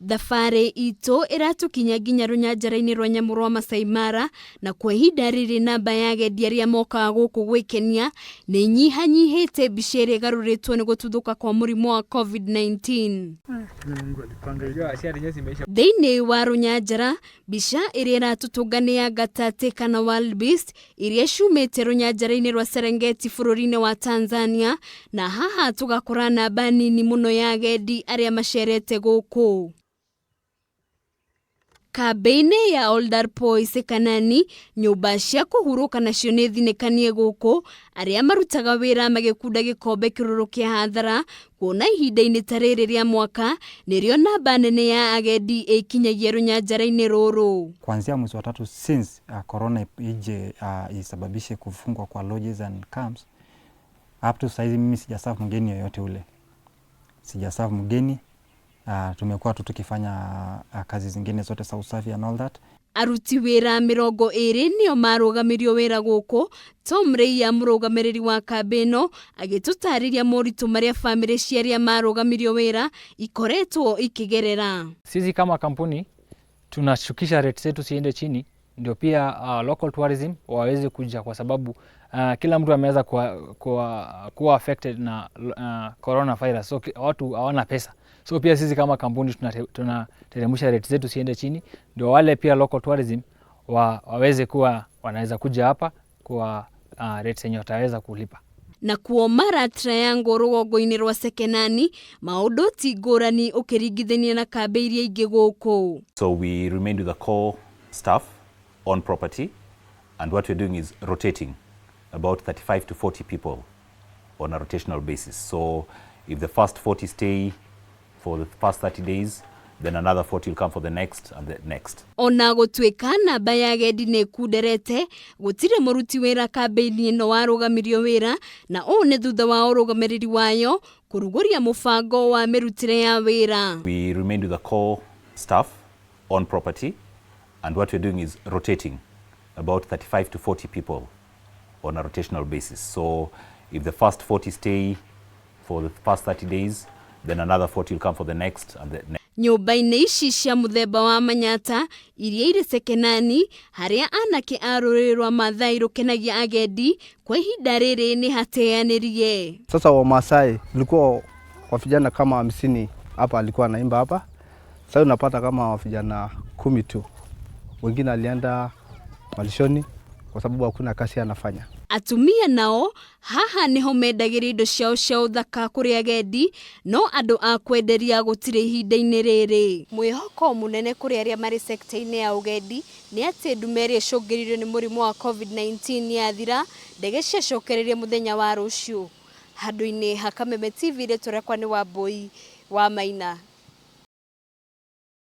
Thabarĩ itũ ĩratũkinya nginya rũnyanjara-inĩ rwa nyamũ rwa Masai Mara, na kwa ihinda rĩrĩ namba ya agendi arĩa mokaga gũkũ gwĩkenia nĩ inyihanyihĩte mbica ĩrĩa ĩgarũrĩtwo nĩ gũtuthũka kwa mũrimũ wa COVID-19. Thĩinĩ wa rũnyanjara, mbica ĩrĩa ĩratũtũnga nĩ ya ngatatĩ kana wildebeest iria ciumĩte rũnyanjara-inĩ rwa Serengeti bũrũri-inĩ wa Tanzania, na haha tũgakora namba nini mũno ya agendi arĩa macerete gũkũ. Kambĩ-inĩ ya Oldarpoi Sekanani, nyũmba cia kũhurũka nacio nĩ thinĩkanie gũkũ, arĩa marutaga wĩra magĩkunda gĩkombe kĩrũrũ kĩa hathara, kuona ihinda-inĩ ta rĩrĩ rĩa mwaka nĩrĩo namba nene ya agendi ĩkinyagia rũnyanjara-inĩ rũrũ. Kuanzia mwezi wa tatu since corona ije isababishe kufungwa kwa lodges and camps, up to saizi mimi sijaserve mgeni yoyote ule, sijaserve mgeni. Tumekuwa tu tukifanya kazi zingine zote za usafi and all that. Aruti wĩra 20 nĩo marũgamirio wĩra gũkũ. Tom Reia, mũrũgamĩrĩri wa kambĩ ĩno, agĩtũtarĩria moritũ marĩa bamĩrĩ cia arĩa marũgamirio wĩra ikoretwo ikĩgerera. Sisi kama kampuni tunashukisha rates zetu ziende chini ndio pia local tourism waweze kuja kwa sababu kila mtu ameweza kuwa affected na coronavirus, so watu hawana pesa, so pia sisi kama kampuni tunateremsha rates zetu ziende chini ndio wale pia local tourism waweze kuwa wanaweza kuja hapa kwa rates yenye wataweza kulipa. Na kuo Mara Triangle rũgongo-inĩ rwa Sekenani, maũndũ ti ngũrani ũkĩringithania na kambĩ iria ingĩ gũkũ. So we remained with the core staff on property, and what we're doing is rotating about 35 to 40 people on a rotational basis. So if the first 40 stay for the first 30 days, then another 40 will come for the next and the next. Ona gũtuĩka namba ya agendi nĩ ĩkunderete, gũtirĩ mũruti wĩra kambĩ-inĩ ĩno warũgamirio wĩra, na ũũ nĩ thutha wa ũrũgamĩrĩri wayo kũrugũria mũbango wa mĩrutĩre ya wĩra. We remained with the core staff on property, and what we're doing is rotating about 35 to 40 people on a rotational basis. So if the first 40 stay for the first 30 days, then another 40 will come for the next and the next. Nyũmba-inĩ ici cia mũthemba wa manyata iria irĩ Sekenani, harĩa anake a rũrĩrĩ rwa Mathai rũkenagia agendi, kwa ihinda rĩrĩ nĩ hateanĩrie. Sasa Wamasai ilikuwa kwa vijana kama 50 hapa alikuwa anaimba hapa. Sasa unapata kama vijana 10 tu, wengine alienda malishoni kwa sababu hakuna kazi anafanya. Atumia nao haha niho mendagĩria indo ciao cia ũthaka kũrĩ agendi, no andũ a kwenderia gũtirĩ ihinda-inĩ rĩrĩ. Mwĩhoko mũnene kũrĩ arĩa marĩ sekta-inĩ ya ũgendi nĩ atĩ ndume ĩrĩa ĩcũngĩrĩirio nĩ mũrimũ wa COVID-19 yathira, ndege ciacokereria mũthenya wa rũciũ. Handũ-inĩ ha Kameme TV, rĩtwa rĩakwa nĩ Wambui wa Maina.